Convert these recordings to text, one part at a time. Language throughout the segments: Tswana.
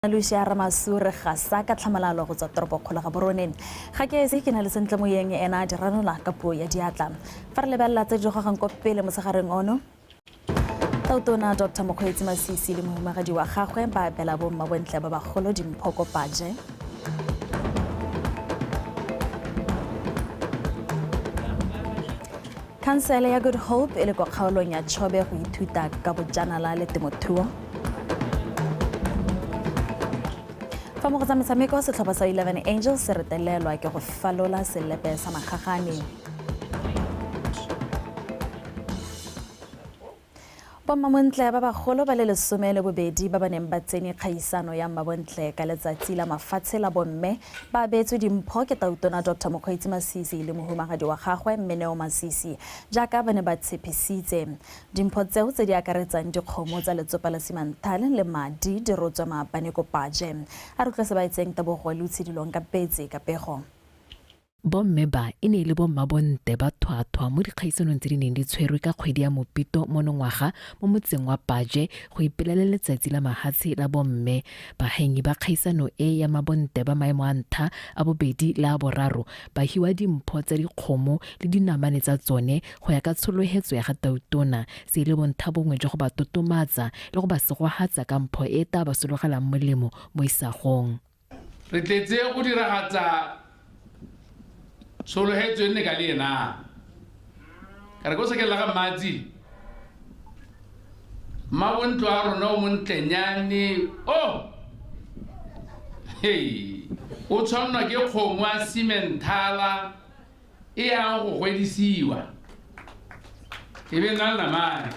Lucia Ramasu re gasa ka tlhamalalo go tswa toropokgolo ga Borone. Ga ke ese ke na le sentle moyeng ena a di ranola ka puo ya diatla. Fa re lebelela tse di gogang ko pele motshegareng ono, Tautona Dr. Mokgweetsi Masisi le mohumagadi wa gagwe ba abela bomma bontle ba bagolo dimpho ko Paje. Khansele ya Good Hope e le kwa kgaolong ya Chobe go ithuta ka bojanala le temothuo. Fa mo go tsa metshameko, setlhopha sa 11 Angels se retelelwa ke go falola selepe sa Magagane. Bommamontle ba bagolo ba le 12 ba ba neng ba tsene kgaisano ya mmabontle ka letsatsi la mafatshe la bomme ba abetswe dimpho ke Tautona Dr. Mokgweetsi Masisi le mohumagadi wa gagwe Mme Neo Masisi jaaka ba ne ba tshepisitse. Dimpho tseo tse di akaretsang dikgomo tsa letsopa la Simanthal le madi di rotswe maabane ko Paje. A re utlwe se ba etseng Tebogo le Utshidilong ka petse ka pego. Bomme ba e ne e le bommabonte ba thwathwa mo dikgaisanong tse di neng di tshwerwe ka kgwedi ya Mopito monongwaga mo motseng wa Paje go ipelela letsatsi la mahatshe la bomme. Bahenyi ba kgaisano e ya mabonte ba maemo a ntlha, a bobedi le a boraro ba hiwa dimpho tsa dikgomo le dinamane tsa tsone go ya ka tsholohetso ya ga Tautona, se e le bontha bongwe jwa go ba totomatsa le go ba segohatsa ka mpho e e taa ba sologelang molemo mo isagong. Re tletse go diragatsa tshologetso e nne ka le ena. Ka re ko sekeng la ga Mmatsi, mmabontlo a rona o montlenyane o hei o tshwannwa ke kgomo a simenthala e yang go gwedisiwa e be nna le namane.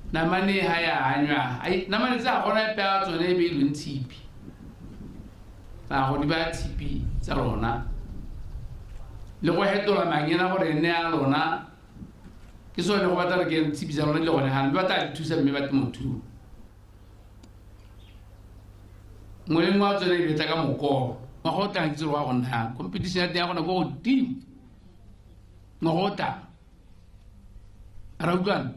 Namane ha ya anywa, namane tse ga gona epe ya tsone e beilweng tshipi, a go di baya tshipi tsa lona le go hetola mangena gore e nne ya lona. Ke sone go batla re ke tshipi tsa lona di le gone gane, mme ba tla di thusa mme ba temothuo nngwe le nngwe wa tsone e betla ka mokoro. Ngwaga o tlang ke tsere wa go nna yang competition ya teng ya gona ko godimo ngwaga o tlang, ra utlwana.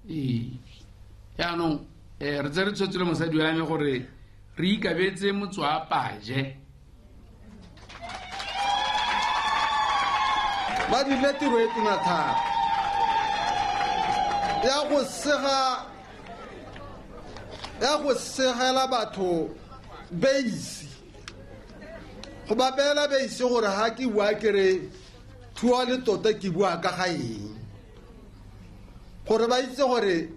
Ee, jaanong re tse re tshwetse le mosadi wa me gore re ikabetse motse wa Paje. Ba dirile tiro e tona thata ya go sega, ya go segela batho beisi, go ba beela beisi gore ha ke bua ke re thua le tota ke bua ka ga eng, gore ba itse gore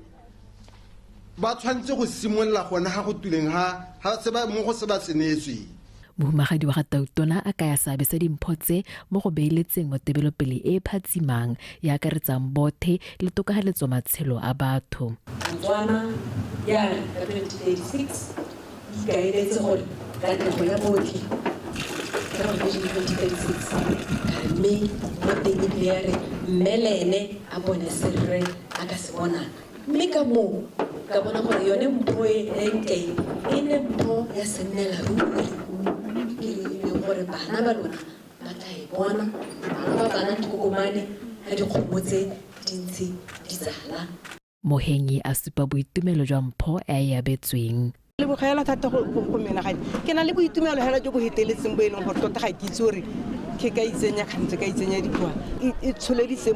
ba tshwanetse go simolola gone ga go tuleng ha se ba mo go se ba se neetsweng. Mohumagadi wa ga Tautona a kaya seabe sa dimpho tse mo go beeletseng mo tebelopele e e phatsimang e akaretsang bothe le tokahaletso matshelo a batho. Botswana ya re ka 2036 e ikaeletse gore katlego ya botlhe ka go Vision 2036, ka re mme mo teng ebile ya re mme le ene a bone se rre a ka se bonang. Mme ka moo ka bona gore yone mpho e e ntle e ne mpho ya sennela ruri, ke e leng gore bana ba lona ba tla e bona, bana ba bana dikokomane ga dikgomo tse di ntse di tsala. Mohenyi a supa boitumelo jwa mpho e a e abetsweng. Lebogela thata go menagane. Ke na le boitumelo hela jo bo heteletseng bo e leng gore tota ga ke itse gore ke ka itsenya kgantse ka itsenya dikgwa. E tsholeditse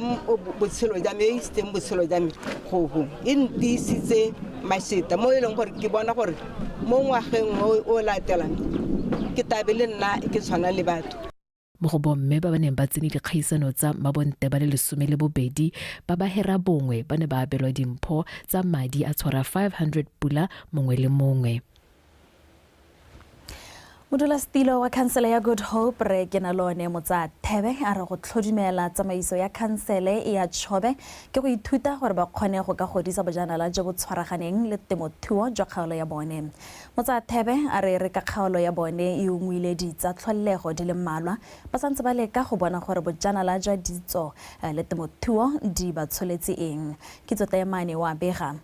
botshelo jwa me, e isitseng botshelo jwa me go go. E ntiisitse maseta mo e leng gore ke bona gore mo ngwageng o latelang ke tabe le nna ke tshwana le batho. Mo go bomme ba ba neng ba tsene dikgaisano tsa mmabonte ba le 12 ba ba hera bongwe ba ne ba abelwa dimpho tsa madi a tshwara 500 pula mongwe le mongwe. Modulasetilo wa khansele ya Good Hope re Kenalone Motsathebe a re go tlhodumela tsamaiso ya khansele ya Chobe ke go ithuta gore ba kgone go ka godisa bojanala jo bo tshwaraganeng le temothuo jwa kgaolo ya bone. Motsathebe a re re ka kgaolo ya bone e ungwile ditsa tlholego di le mmalwa, ba santse ba leka go bona gore bojanala jwa ditso le temothuo di ba tsholetse eng. Kitso Taemane wa bega.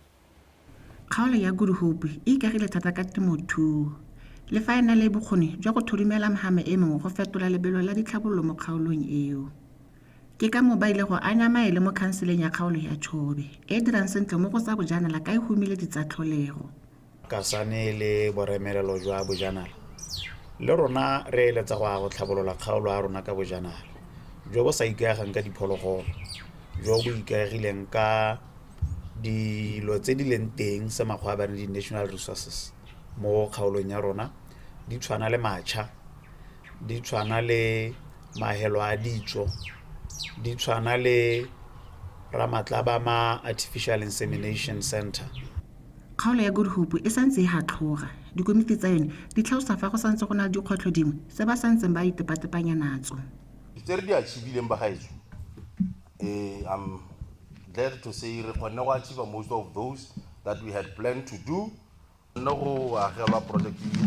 Kgaolo ya Good Hope e ikagile thata ka temothuo, le fa e na le bokgoni jwa go thodumela mhama e mengwe go fetola lebelo la ditlhabololo mo kgaolong eo. Ke ka moo ba ile go anya maele mo khanseleng ya kgaolo ya Chobe, e e dirang sentle mo go tsa bojanala ka e humile ditsa tlholego. Kasane le boremelelo jwa bojanala. Le rona re eletsa go ya go tlhabolola kgaolo ya rona ka bojanala jo bo sa ikaegang ka diphologolo, jo bo ikaegileng ka dilo tse di leng teng se makgwa a bane di-national resources mo kgaolong ya rona, di tshwana le matšha, di tshwana le mahelo a ditso, di tshwana le Ramatlabama Artificial Insemination Center. Kgaolo ya Good Hope e santse e hatlhoga. Dikomiti tsa yone di tlhalosa fa go santse go na le dikgwetlho dingwe tse ba santseng ba itepatepanya natso. Tse re di achieve-ileng bagaetsho, I'm glad to say re kgonne go achieve most of those that we had planned to do. Nne go agelwa project di le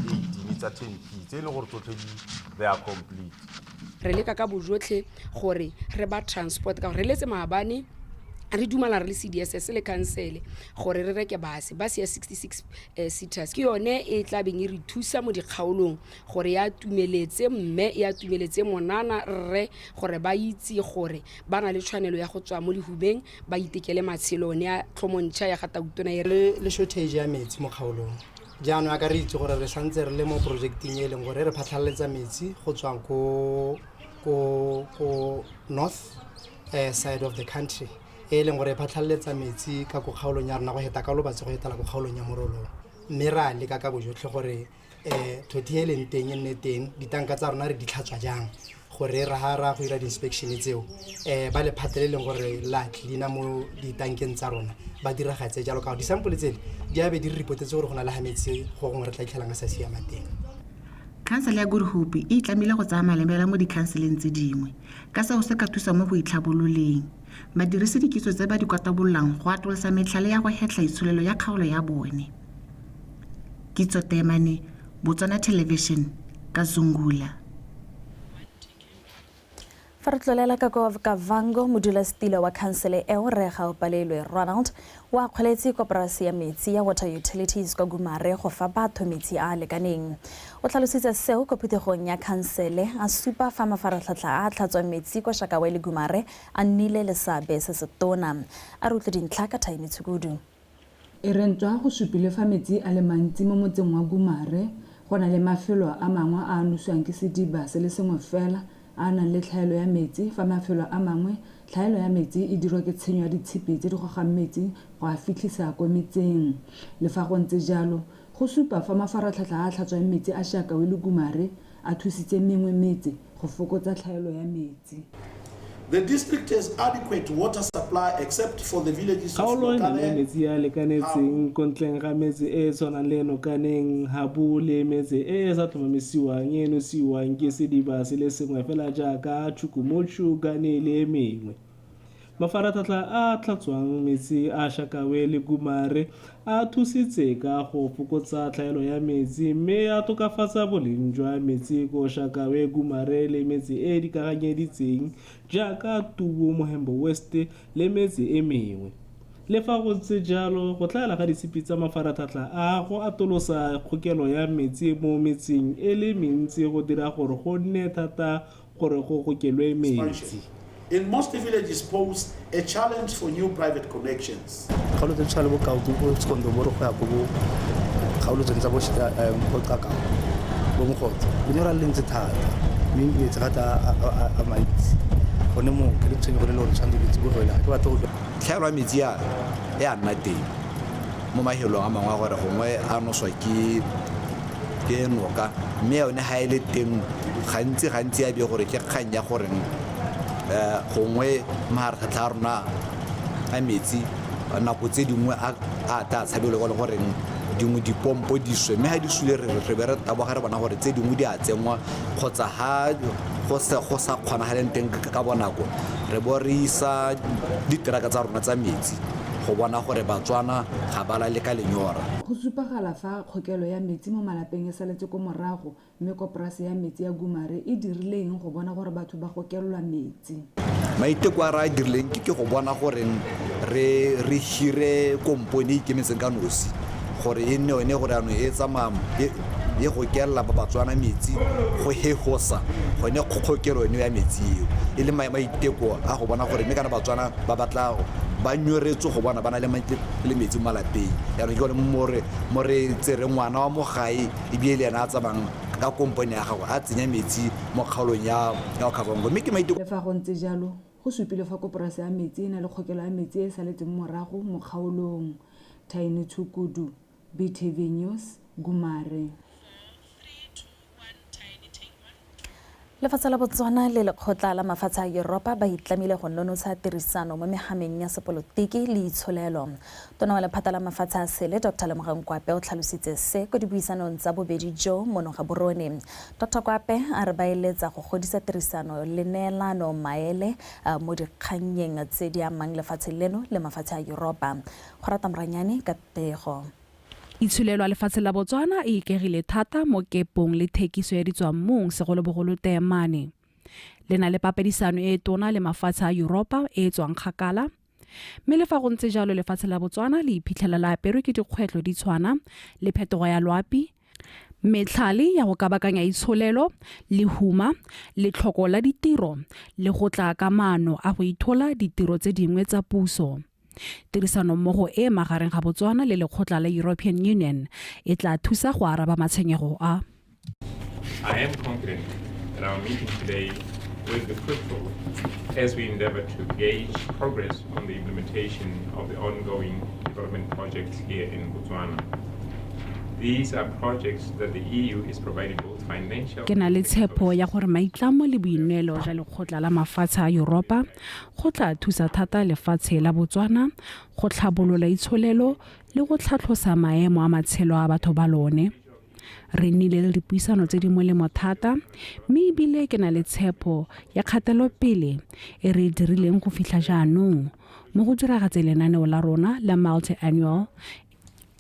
18 tsa 10P tse e leng gore tsotlhe they are complete. Re leka ka bojotlhe gore re ba transport ka gore re letse maabane re dumela re le CDSS le council gore re reke base ya 66 seaters, ke yone e tla beng e re thusa mo dikgaolong gore ya tumeletse mme ya tumeletse monana rre gore ba itse gore ba na le tshwanelo ya go tswa mo lehubeng ba itekele matshelo ne a tlhomontšha ya ga Tautona e le shortage ya metsi mo kgaolong. Jaanong a ka re itse gore re santse re le mo projecting e leng gore re phatlhaletsa metsi go tswa ko north side of the country, e leng gore e phatlhaletsa metsi ka ko kgaolong ya rona go heta ka Lobatse go hetela ko kgaolong ya Morolong. Mme ra leka ka bojotlhe gore thothi e leng teng e nne teng, ditanka tsa rona re di tlhatswa jang gore re ha ra go dira di-inspection tseo, ba lephata le leng gore la cleaner mo ditankeng tsa rona ba diragatse jalo ka gore disampole tsele di abe di re reportetse gore go na le ha metsi go gongwe re tla itlhelang a sa siama teng. Khansele ya Good Hope e itlamile go tsaya malemela mo dikhanseleng tse dingwe ka seo se ka thusa mo go itlhabololeng. Ba dirise dikitso tse ba di kwatabollang go atolosa metlhale ya go hetlha itsholelo ya kgaolo ya bone. Kitso Temane, Botswana Television, Kazungula. Fa re tlolela ka Kavango, modulasetilo wa khansele eo Rre Gaopalelwe Ronald o akgoletse koporasi ya metsi ya Water Utilities kwa Gumare go fa batho metsi a a lekaneng. O tlhalositse seo ko phuthegong ya khansele a supa fa mafaratlhatlha a a tlhatswang metsi kwa Shakawe le Gumare a nnile le seabe se se tona. A re utlwe dintlha ka Thaini Tshukudu. E re ntswa go supile fa metsi a le mantsi mo motseng wa Gumare, go na le mafelo a mangwe a a nosiwang ke sediba se le sengwe fela a nang le tlhaelo ya metsi, fa mafelo a mangwe tlhaelo ya metsi e dirwa ke tshenyo ya ditshipi tse di gogang metsi go a fitlhisa ko metseng. Le fa go ntse jalo, go supa fa mafaratlhatlha a tlhatswang metsi a Shakawe le Gumare a thusitse mengwe metse go fokotsa tlhaelo ya metsi. The district has adequate water supply except for the villages of Kgaolo e na le metsi a lekanetseng ko ntleng ga metse e e tshwanang le Nokaneng, Habu le metse e e sa tlhomamisiwang e nosiwang ke sediba se le sengwe fela jaaka Chukumochu, Gane le e mengwe. Mafaratlhatlha a tlhatswang metsi a Shakawe le Gumare a thusitse ka go fokotsa tlhaelo ya metsi mme a tokafatsa boleng jwa metsi ko Shakawe, Gumare le metse e e dikaganyeditseng jaaka Tubu, Mohembo West le metse e mengwe. Le fa go ntse jalo, go tlhaela ga ditshipi tsa mafaratlhatlha a go atolosa kgokelo ya metsi mo metseng e le mentsi go dira gore go nne thata gore go gokelwe metsi. In most villages pose a challenge for new private connections. Kgaolo tse tshwana le bo Kaoko, bo Sekondomoro go ya ko bo kgaolo tsone tsa bo Qaka, bo Mogotso. Lenyora le ntse thata, mme metsi gata a mantsi. Gone mo ke le tshwenyego le le gore tshwanetse ke tsibogele, ga ke batle go Tlhaelo ya metsi a e a nna teng mo mafelong a mangwe a gore gongwe a noswa ke noka, mme yone ga e le teng gantsi a be gore ke kgang ya goreng gongwe mafaratlhatlha a rona a metsi nako tse dingwe a tla tshabelwe kwa le goreng dingwe dipompo di swe, mme ga di sule re be re taboga re bona gore tse dingwe di a tsenngwa kgotsa ga go sa kgonagaleng teng ka bonako re bo re isa diteraka tsa rona tsa metsi go bona gore Batswana ga ba lale ka lenyora. Go supagala fa kgokelo ya metsi mo malapeng e saletse ko morago, mme koporasi ya metsi ya Gumare e dirile eng go bona gore batho ba gokelelwa metsi? Maiteko a re a dirileng ke go bona gore re hire kompone e ikemetseng ka nosi gore e nne yone gore jaanong e tsamaya e gokelela ba Batswana metsi go hegosa gone kgokelo yone ya metsi eo, e le maiteko a go bona gore mme kana Batswana ba batla Ba nyoretswe go bona ba na le metsi mo malapeng. Jaanong ke gone mo re tsere ngwana wa mo gae ebile le ena a tsamayang ka kompone ya gagwe a tsenya metsi mo kgaolong ya Okavango. Mme ke maiteko. Le fa go ntse jalo, go supile fa koporase ya metsi e na le kgokelo ya metsi e e saletseng morago mo kgaolong. Tiny Tshukudu, BTV News, Gumare. Lefatshe la Botswana le lekgotla la mafatshe a Yuropa ba itlamile go nonotsha tirisano mo mehameng ya sepolotiki le itsholelo. Tona wa lephata la mafatshe a sele Dr. Lemogang Kwape o tlhalositse se ko dipuisanong tsa bobedi jo mono Gaborone. Dr. Kwape a re ba eletsa go godisa tirisano le neelano maele mo dikgannyeng tse di amang lefatshe leno le mafatshe a Yuropa. Go rata Moranyane ka pego. Itsholelo ya lefatshe la Botswana e ikegile thata mo kepong le thekiso ya ditswammung segolobogolo teemane. Le na le papedisano e tona le mafatshe a Yuropa e e tswang kgakala. Mme le fa go ntse jalo lefatshe la Botswana le iphitlhela le aperwe ke dikgwetlho di tshwana le phetogo ya loapi, metlhale ya go kabakanya itsholelo, lehuma, letlhoko la ditiro le go tla ka maano a go ithola ditiro tse dingwe tsa puso. Tirisanommogo e magareng ga Botswana le lekgotla la European Union e tla thusa go araba matshwenyego a. I am confident that our meeting today will be fruitful as we endeavor to gauge progress on the implementation of the ongoing development projects here in Botswana. These are projects that the EU is providing both financial. Ke na le tshepo ya gore maitlamo le boineelo jwa lekgotla la mafatshe a Yuropa go tla thusa thata lefatshe la Botswana go tlhabolola itsholelo le go tlhatlhosa maemo a matshelo a batho ba lone. Re nnile le dipuisano tse di molemo thata mme ebile ke na le tshepo ya kgatelopele e re e dirileng go fitlha jaanong mo go diragatse lenaneo la rona la multi-annual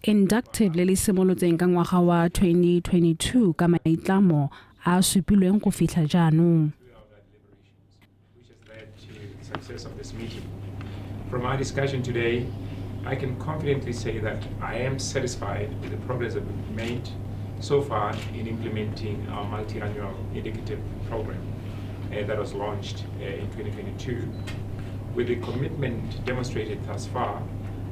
inductive le le simolotseng ka ngwaga wa 2022 ka maitlamo a supilweng go fitlha jaanong. From our discussion today, I can confidently say that I am satisfied with the progress that we've made so far in implementing our multi-annual indicative program that was launched in 2022. With the commitment demonstrated thus far,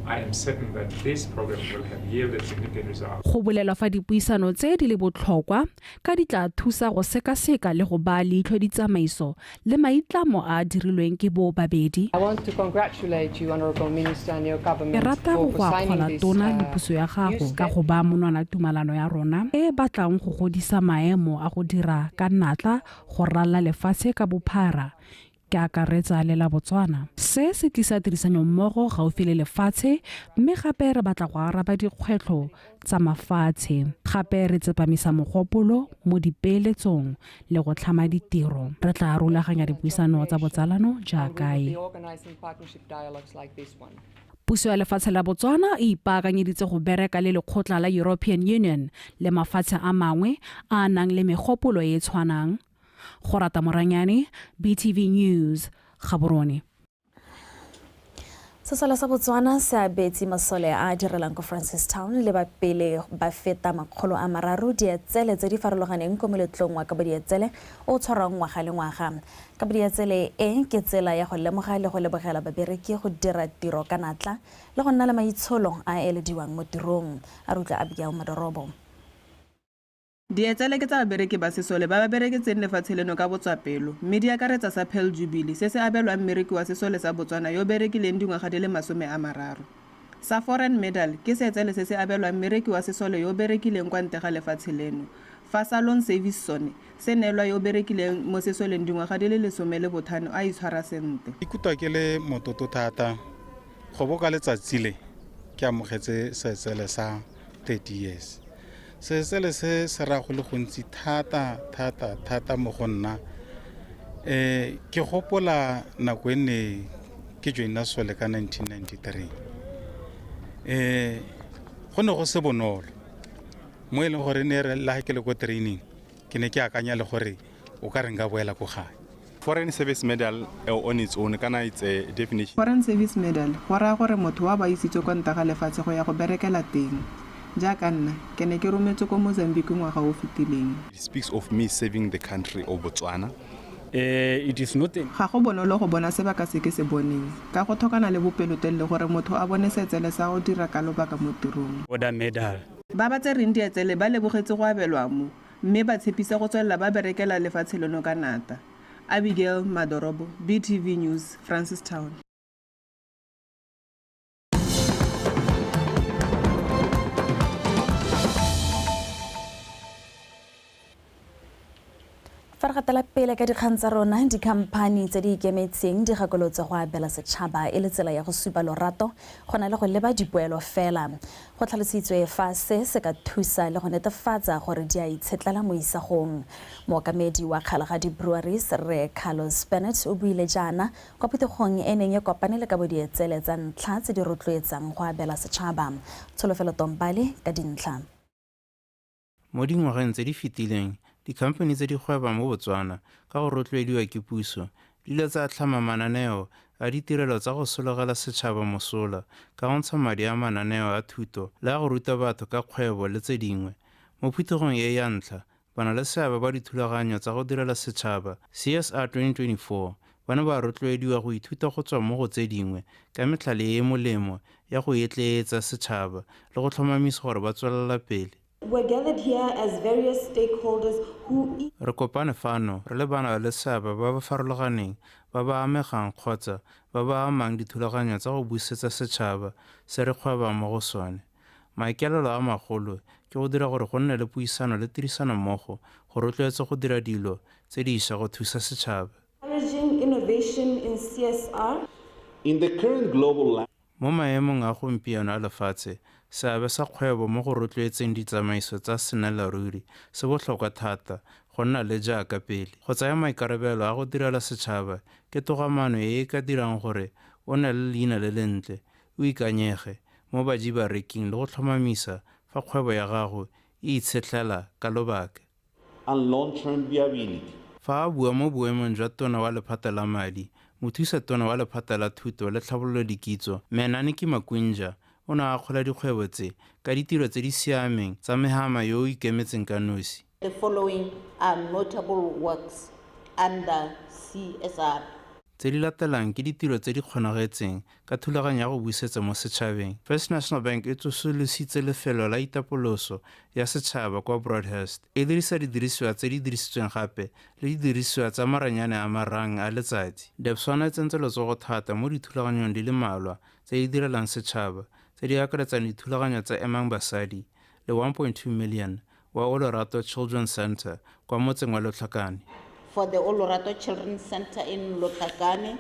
I am certain that this program will have yielded significant results. Go bolelwa fa dipuisano tse di le botlhokwa ka di tla thusa go sekaseka le go baya leitlho ditsamaiso le maitlamo a a dirilweng ke bo babedi. I want to congratulate you, Honorable Minister, and your government Ke rata for go go signing akgola this, tona le puso ya gago ka go baya monwana tumalano ya rona e batlang go godisa maemo a go dira ka natla go ralala lefatshe ka bophara. Ke akaretsa le la Botswana. Se se tlisa tirisanommogo gaufi le lefatshe mme gape re batla go araba dikgwetlho tsa mafatshe. Gape re tsepamisa mogopolo mo dipeeletsong le go tlhama ditiro. Re tla rulaganya dipuisano tsa botsalano jaaka e. Puso ya lefatshe la Botswana e ipaakanyeditse go bereka le lekgotla la European Union le mafatshe a mangwe a a nang le megopolo e e tshwanang. Gorata Moranyane, BTV News, Gaborone. Sesole sa Botswana se abetse masole a direlang ko Francistown le ba pele ba feta 300 dietsele tse di farologaneng ko moletlong wa kabo dietsele o tshwarwang ngwaga le ngwaga. Kabo dietsele e ke tsela ya go lemoga le go lebogela babereki go dira tiro ka natla le go nna le maitsholo a elediwang mo tirong. A rutla Abigail Madorobo. Dietsele ke tsa babereki ba sesole ba ba bereketseng lefatshe leno ka botswapelo mme di akaretsa sa Pearl Jubilee se se abelwang mmereki wa sesole sa Botswana yo berekileng dingwaga di le 30. Sa Foreign Medal ke seetsele se se abelwang mmereki wa sesole yo berekileng kwa ntle ga lefatshe leno. Fa sa Long Service sone se neelwa yo berekileng mo sesoleng dingwaga di le 15 a itshwara sentle. Ikutlwa ke le mototo thata go bo ka letsatsi le ke amogetse seetsele sa 30 years. Sesele se se ra go le gontsi thata thata thata mo go nna. Ke gopola nako e ne ke joina sole ka 1993. Go ne go se bonolo mo e leng gore ne re la ke le ko training ke ne ke akanya le gore o ka re nka boela ko gae. Foreign Service Medal on its own kana it's a definition. Foreign Service Medal go raya gore motho wa ba isitswe kwa ntle ga lefatshe go ya go berekela teng. Jaaka nna ke ne ke rometswe ko Mozambique ngwaga o fetileng. It speaks of me serving the country of Botswana It is not Ga go bonolo go bona sebaka se ke se boneng, ka go tlhokana le bopelotelele gore motho a bone seetsele sa go dira ka lobaka mo tirong. Order medal. Ba ba tsereng dietsele ba lebogetse go abelwa mo, mme ba tshepisa go tswelela ba berekela lefatshe leno ka natla. Abigail Madorobo, BTV News, Francistown. Fa re gatela pele ka dikgang tsa rona, dikhamphani tse di ikemetseng di gakolotse go abela setšhaba e le tsela ya go supa lorato go na le go leba dipoelo fela. Go tlhalositswe fa se se ka thusa le go netefatsa gore di a itshetlela mo isagong. Mookamedi wa Kgalagadi Breweries, Rre Carlos Bennett, o buile jaana kwa phuthegong e neng e kopane le ka bodietsele tsa ntlha tse di rotloetsang go abela setšhaba. Tsholofelo Tombale ka dintlha. Mo dingwageng tse di fetileng, dikhamphani tse di gwebang mo Botswana ka go rotloediwa ke puso di ile tsa tlhama mananeo a ditirelo tsa go sologela setšhaba mosola ka go ntsha madi a mananeo a thuto le a go ruta batho ka kgwebo le tse dingwe. Mo phuthegong e ya ntlha, bana le seabe ba dithulaganyo tsa go direla setšhaba CSR 2024 ba ne ba rotloediwa go ithuta go tswa mo go tse dingwe ka metlhale e e molemo ya go etleetsa setšhaba le go tlhomamisa gore ba tswelela pele. We're gathered here as various stakeholders who Re kopane fano re le bana le seabe ba ba farologaneng ba ba amegang kgotsa ba ba amang dithulaganyo tsa go busetsa setšhaba se re gwebang mo go sone. Maikaelelo a magolo ke go dira gore go nne le puisano le tirisanommogo go rotloetsa go dira dilo tse dišwa go thusa setšhaba. Encouraging innovation in CSR. In the current global Mo maemong a gompieno a lefatshe, seabe sa kgwebo mo go rotloetseng ditsamaiso tsa senelaruri se botlhokwa thata go nna le jaaka pele. Go tsaya maikarabelo a go direla setšhaba ke togamaano e e ka dirang gore o nne le leina le lentle, o ikanyege mo bajibareking le go tlhomamisa fa kgwebo ya gago e itshetlela ka lobaka. And long-term viability. Fa a bua mo boemong jwa tona wa lephata la madi, mothusa tona wa lephata la thuto le tlhabololo dikitso, Mme Makwinja, o ne a akgola dikgwebo tse ka ditiro tse di siameng tsa mehama yo o ikemetseng ka nosi. The following are notable works under CSR. Tse di latelang ke ditiro tse di kgonagetseng ka thulaganyo ya go busetsa mo setšhabeng. First National Bank e tsosolositse lefelo la itapoloso ya setšhaba kwa Broadhurst, e dirisa didirisiwa tse di dirisitsweng gape le didirisiwa tsa maranyane a marang a letsatsi. Debswana e tsentse letsogo thata mo dithulaganyong di le mmalwa tse di direlang setšhaba tse di akaretsang dithulaganyo tsa Emang Basadi le 1.2 million wa Olorato Children's Centre kwa motseng wa Lotlhakane. For the Olorato Children's Center in Lotlhakane.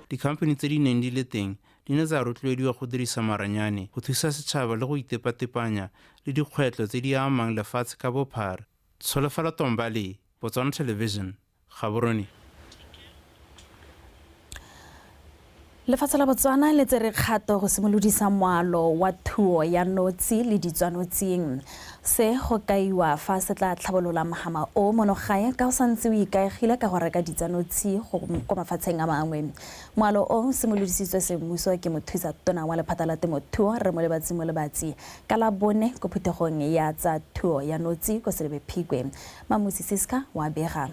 Dikhamphani tse di neng di le teng di ne tsa rotloediwa go dirisa maranyane go thusa setšhaba le go itepatepanya le dikgwetlho tse di amang lefatshe ka bophara. Tsholofelo Tombale, Botswana Television, Gaborone. Lefatshe la Botswana le tsere kgato go simolodisa moalo wa thuo ya notshi le ditswanotsing. Se go kaiwa fa se tla tlhabolola mohama o mono gae ka o santse o ikaegile ka go reka ditsanotshi ko mafatsheng a mangwe. Moalo o simolodisitswe semmuso ke mothusa tona wa lephata la temothuo Rre Molebatsi Molebatsi ka la bone ko phuthegong ya tsa thuo ya notshi ko Selebi Phikwe. Mamusi Siska wa bega.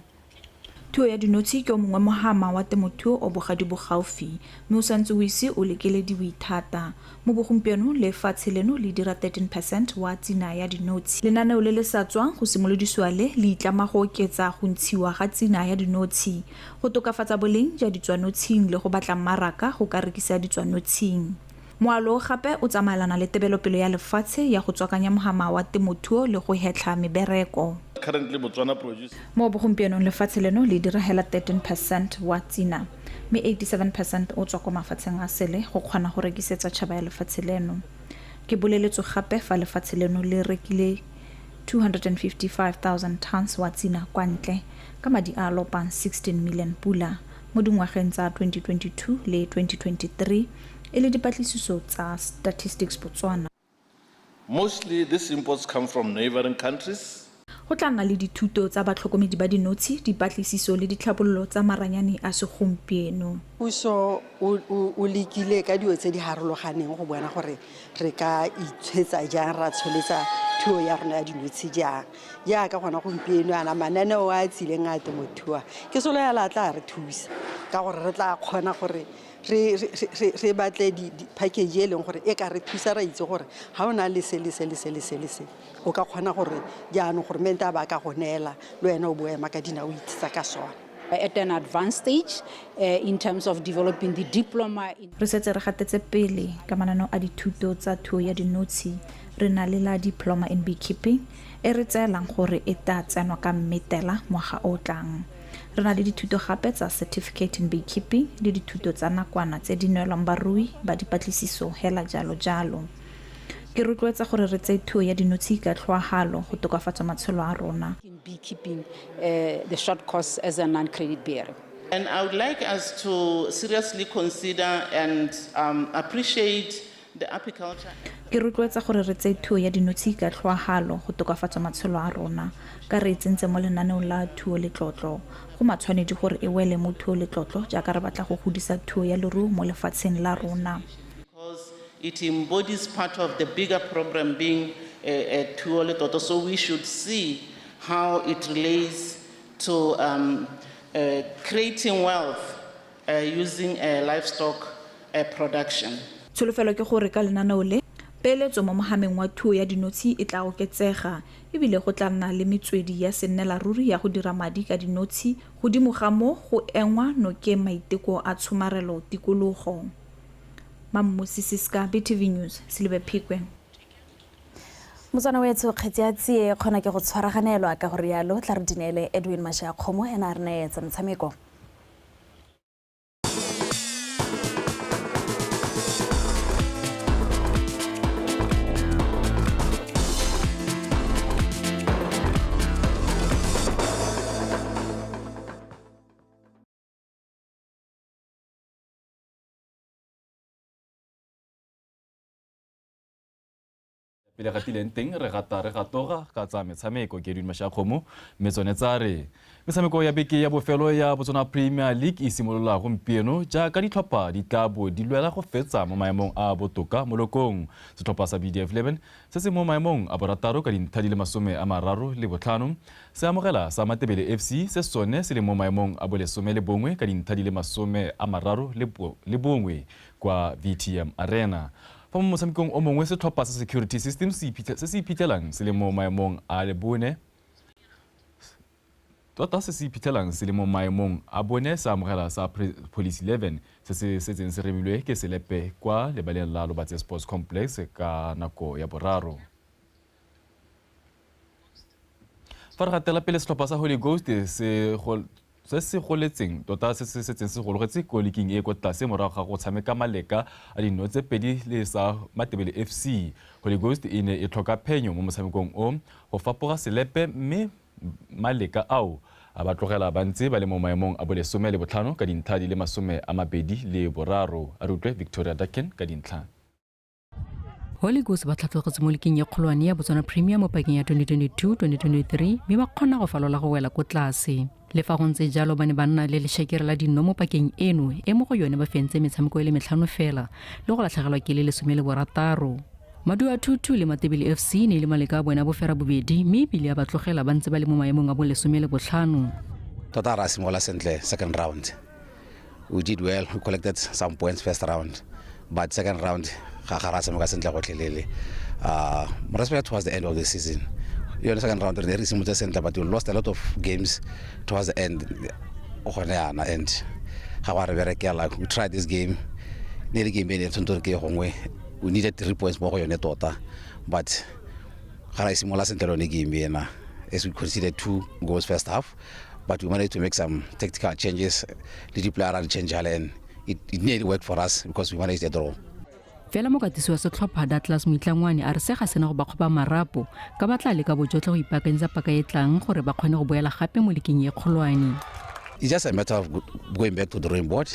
Thuo ya dinotshi ke o mongwe mohama wa temothuo o bogadi bo gaufi, mme o santse o ise o lekelediwe thata. Mo bogompieno lefatshe leno le dira 13% wa tsina ya dinotshi. Lenaneo le le sa tswang go simolodisiwa le le itlama go oketsa go ntshiwa ga tsina ya dinotshi, go tokafatsa boleng jwa ditswanotshing le go batla mmaraka go ka rekisa ditswanotshing. Moalo gape o tsamaelana le tebelopele ya lefatshe ya go tswakanya mohama wa temothuo le go hetlha mebereko. Currently Botswana produces Mo bogompienong lefatshe leno le dira hela 13% wa tsina, mme 87% o tswa kwa mafatsheng a sele go kgona go rekisetsa tšhaba ya lefatshe leno. Ke boleletswe gape fa lefatshe leno le rekile 255,000 tons wa tsina kwa ntle ka madi a lopang 16 million pula mo dingwageng tsa 2022 le 2023 e le dipatlisiso tsa Statistics Botswana. Mostly these imports come from neighboring countries. Go tla nna le dithuto tsa batlhokomedi ba dinotshi, dipatlisiso le ditlhabololo tsa maranyane a segompieno. Puso o lekile ka dilo tse di harologaneng go bona gore re ka itshwetsa jang ra tsholetsa thuo ya rona ya dinotshi jang. Jaaka gona gompieno ana mananeo a tsileng a temothuo ke solofela a tla re thusa ka gore re tla kgona gore re batle di-package e leng gore e ka re thusa ra itse gore ga o na le se le se le se le se le se o ka kgona gore jaanong gore mente a ba ka go neela le wena o bo ema ka dinao o itsetsa ka sone. At an advanced stage in terms of developing the diploma. Re setse re gatetse pele ka mananeo a dithuto tsa thuo ya dinotshi. Re na le la diploma in beekeeping e re tseelang gore e tla tsenwa ka mmetela ngwaga o tlang. Re na le dithuto gape tsa certificate in beekeeping le dithuto tsa nakwana tse di neelwang barui ba dipatlisiso hela jalo jalo. Ke rotloetsa gore re tseye thuo ya dinotshi ka tlhoahalo go tokafatsa matshelo a rona. In beekeeping, the short course as a non-credit bearer. And I would like us to seriously consider and appreciate the apiculture. Ke rotloetsa gore re tseye thuo ya dinotshi ka tlhoahalo go tokafatsa matshelo a rona ka re e tsentse mo lenaneong la thuo letlotlo. Go matshwanedi gore e wele mo thuo letlotlo jaaka re batla go godisa thuo ya leruo mo lefatsheng la rona. It embodies part of the bigger program being a thuo letlotlo, so we should see how it relates to creating wealth using livestock production. Tsholofelo ke gore ka lenaneo le peeletso mo mohameng wa thuo ya dinotshi e tla oketsega ebile go tla nna le metswedi ya sennela ruri ya go dira madi ka dinotshi godimo ga mo go engwa nokeng maiteko a tshomarelo tikologo. Mammosi Siska, BTV News, Selibe Phikwe. Motswana wetsho kgetsi ya tsie kgona ke go tshwaraganelwa ka gore yalo tla re dinele Edwin Mashakgomo ena a re neetsa metshameko. Pele gatileng teng re gata re gatoga ka tsa metshameko ke Edwin Mashakgomo mme tsone tsa re metshameko ya beke ya bofelo ya Botswana Premier League e simolola gompieno jaaka ditlhopha di tla bo di lwela go fetsa mo maemong a botoka mo lokong. Setlhopha sa BDF 11 se se mo maemong a borataro ka dintlha di le 35 se amogela sa Matebele FC se sone se le mo maemong a bo11 ka dintlha di le 31 kwa VTM Arena. Fa mo motshamekong o mongwe setlhopha sa Security Systems se se iphitlhelang se le mo maemong a lebone tota se se iphitlhelang se le mo maemong a bone se amogela sa Police 11 se se setseng se remilwe ke selepe kwa lebaleng la Lobatse Sports Complex ka nako ya boraro. Fa re gatela pele setlhopha sa Holy Ghost se se goletseng tota se se setseng se gologetse ko liking e ko tlase morago ga go tshameka maleka a dino tse pedi le sa Matebele FC. Holy Ghost e ne e tlhoka phenyo mo motshamekong o go fapoga selepe mme maleka ao a ba tlogela ba ntse ba le mo maemong a bo15 ka dintlha di le 23. A re utlwe Victoria Daken ka dintlha. Holy Ghost ba tlhatlogetse mo liking ya kgolwane ya Botswana Premier mo pakeng ya 2022-2023 mme ba kgona go falola go wela ko tlase. Le fa go ntse jalo ba ne ba nna le lešekere la dinno mo pakeng eno e mo go yone ba fentse metshameko e le 5 fela le go latlhegelwa ke le 16. Maduo a 2-2 le Matebele FC ne le maleka a bona bofera bobedi mme ebile a ba tlogela ba ntse ba le mo maemong a bo15. Tota ra simolola sentle second round. We did well, we collected some points first round, but second round ga ra tshameka sentle gotlhelele. Respect towards the end of the season. Yone second round re simolotse sentle, but we lost a lot of games towards the end. Gone yana and ga wa re berekela. We tried this game. Ne le game e ne tshwanetse ke gongwe. We needed 3 points mo go yone tota, but ga ra simolola sentle yone game ena. As we conceded 2 goals first half, but we managed to make some tactical changes. Le di-player and change and it nearly worked for us because we managed a draw. Fela mokatisi wa setlhopha Datlas Moitlangwane a re se ga sena go ba kgoba marapo ka ba tla leka bojotlhe go ipaakanyetsa paka e tlang gore ba kgone go boela gape mo liking e kgolwane. It's just a matter of going back to the drawing board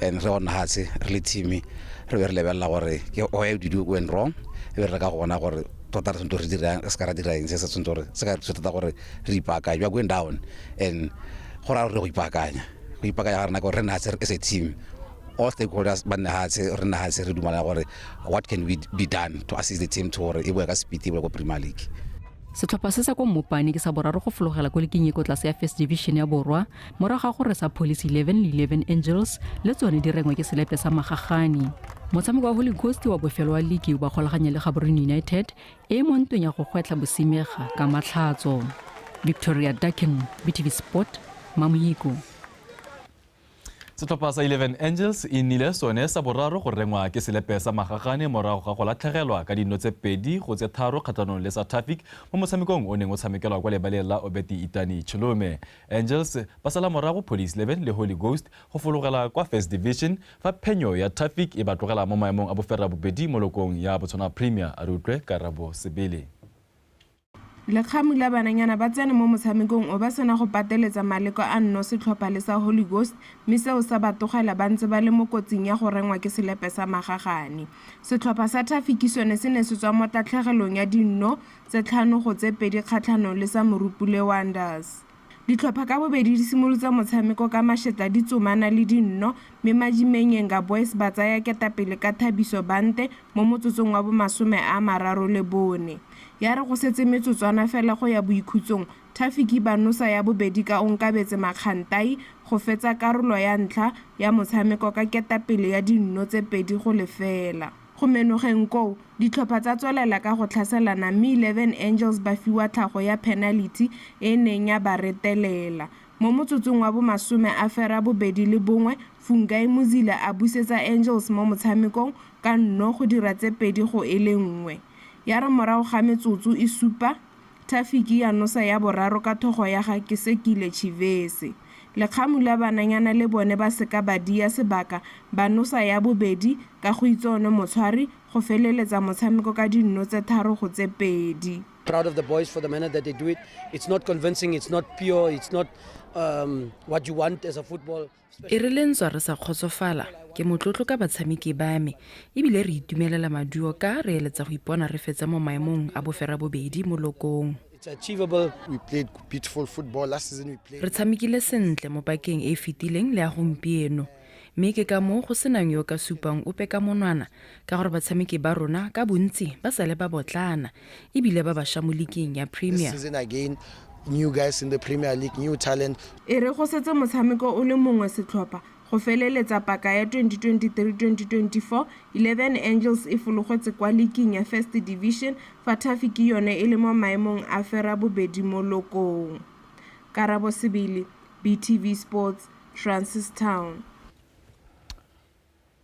and re ona hatse re le team re be re lebelela gore ke why did you went wrong, e be re ka go bona gore tota re tshwanetse re dirang, se ka ra dira eng se se tshwanetse gore se ka re thusa thata gore re ipaakanye. We are going down and go raya gore go ipaakanya ga rena ke gore re nna as a team All stakeholders ba nne hatshe, re nne hatshe, re dumela gore what can we be done to assist the team to gore e boe ka speed, e boe ko Premier League. Setlhopha se sa ko Mmopane ke sa boraro go fologela ko liking e ko tlase ya First Division ya Borwa morago ga gore sa Police 11 le 11 Angels le tsone di rengwe ke selepe sa Magagane. Motshameko wa Holy Ghost wa bofelo wa ligi o ba golaganya le Gaborone United e mo ntweng ya go gwetlha bosimega ka matlhatso. Victoria Dakin, BTV Sport, Mamohiko. Setlhopha sa 11 Angels e nnile sone sa boraro go rengwa ke selepe sa Magagane morago ga go latlhegelwa ka dino tse 2-3 kgatlhanong le sa Traffic mo motshamekong o neng o tshamekelwa kwa lebaleng la Obeti Itani Cholome. Angels ba sala morago Police 11 le Holy Ghost go fologela kwa First Division fa phenyo ya Traffic e ba tlogela mo maemong a boferabobedi mo lokong ya Botswana Premier. A re utlwe Karabo Sebele. Lekgamu la bananyana ba tsene mo motshamekong o ba sena go pateletsa maleko a nno setlhopha le sa Holy Ghost, mme seo sa ba tlogela ba ntse ba le mo kotsing ya go rengwa ke selepe sa Magagane. Setlhopha sa Traffic sone se ne se tswa mo tatlhegelong ya dinno tse 5-2 kgatlhanong le sa Morupule Wonders. Ditlhopha ka bobedi di simolotse motshameko ka mašetla di tsomana le dinno, mme Majimenyenga Boys ba tsaya ketapele ka Thabiso Bante mo motsotsong wa bo 34. Ya re go setse metsotswana fela go ya boikhutsong, Traffic ba nosa ya bobedi ka Onkabetse Makgantai go fetsa karolo ya ntlha ya motshameko ka ketapele ya dinno tse 2-0. Go menogeng koo, ditlhopha tsa tswelela ka go tlhaselana mme 11 Angels ba fiwa tlhago ya penalty e neng ya ba retelela. Mo motsotsong wa bo 81, Fungai Muzila a busetsa Angels mo motshamekong ka nno go dira tse 2-1. Ya re morago ga metsotso e supa, Traffic ya nosa ya boraro ka thogo ya ga Kesekile Chivese. Lekgamu la bananyana le bone ba seka ba dia sebaka ba nosa ya bobedi ka go itse motshwari go feleletsa motshameko ka dinno tse 3-2. Proud of the boys for the manner that they do it. It's not convincing, it's not pure, it's not what you want as a football. E re le ntswa re sa kgotsofala, ke motlotlo ka batshameki ba me ebile re itumelela maduo ka re eletsa go ipona re fetsa mo maemong a boferabobedi mo lokong. It's achievable. We played beautiful football last season. We played. Re tshamekile sentle mo pakeng e fetileng le ya gompieno, mme ke ka moo go senang yo ka supang ope ka monwana ka gore batshameki ba rona ka bontsi ba sale ba botlana ebile ba bašwa mo liking ya Premier. This season again, new guys in the Premier League, new talent. E re go setse motshameko o le mongwe setlhopha go feleletsa paka ya 2023-2024, 11 Angels e fologetse kwa liking ya First Division fa Traffic yone e le mo maemong a ferabobedi mo lokong. Karabo Sebele, BTV Sports, Francistown.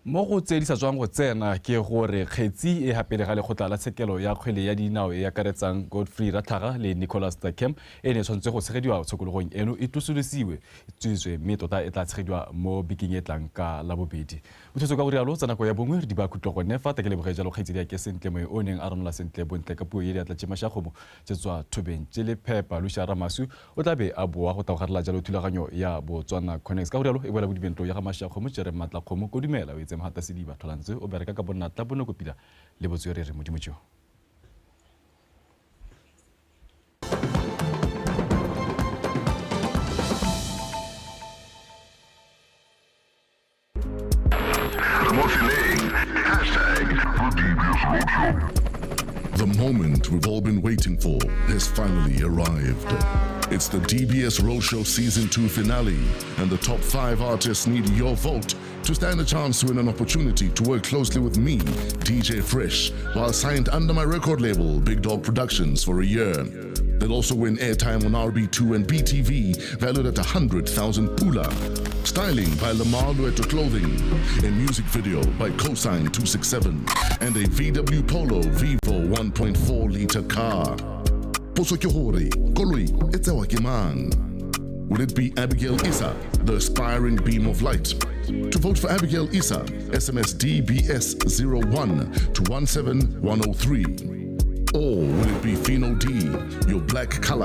Mo go tse di sa tswang go tsena ke gore kgetsi e gapele ga lekgotla la tshekelo ya kgwele ya dinao e akaretsang Godfrey Ratlhaga le Nicholas Takem e ne tshwanetse go tshegediwa tshokologong eno e tlosolosiwe tswetswe mme tota e tla tshegediwa mo bekeng e tlang ka Labobedi. Botshwetso ka go rialo tsa nako ya bongwe re di ba khutlo gone fa take leboge jalo kgaitsedi ya ke Sentle Moe o neng a ranola sentle bontle ka puo e diatla tše mašakgomo tse tswa thobeng tše le phepa. Lucia Ramasu o tla be a boa go tabogarela jalo thulaganyo ya Botswana Connects ka go rialo e boela bodibentlo ya ga mašakgomo Jere Matlakgomo Kodumela o etse Mhata Sediba Tholantse o bereka ka bonnatla bonokopila le botswerere modimo jo. The moment we've all been waiting for has finally arrived. It's the DBS Roadshow Season 2 finale, and the top 5 artists need your vote to stand a chance to win an opportunity to work closely with me, DJ Fresh, while signed under my record label, Big Dog Productions, for a year. They'll also win airtime on RB2 and BTV, valued at 100,000 pula. Styling by Lamar Lueto Clothing, a music video by Cosine 267, and a VW Polo Vivo 1.4 liter car. Potso ke hore, koloi e tsewa ke mang? Will it be Abigail Issa, the aspiring beam of light? To vote for Abigail Issa, SMS DBS01 to 17103. Or will it be Pheno D, your black color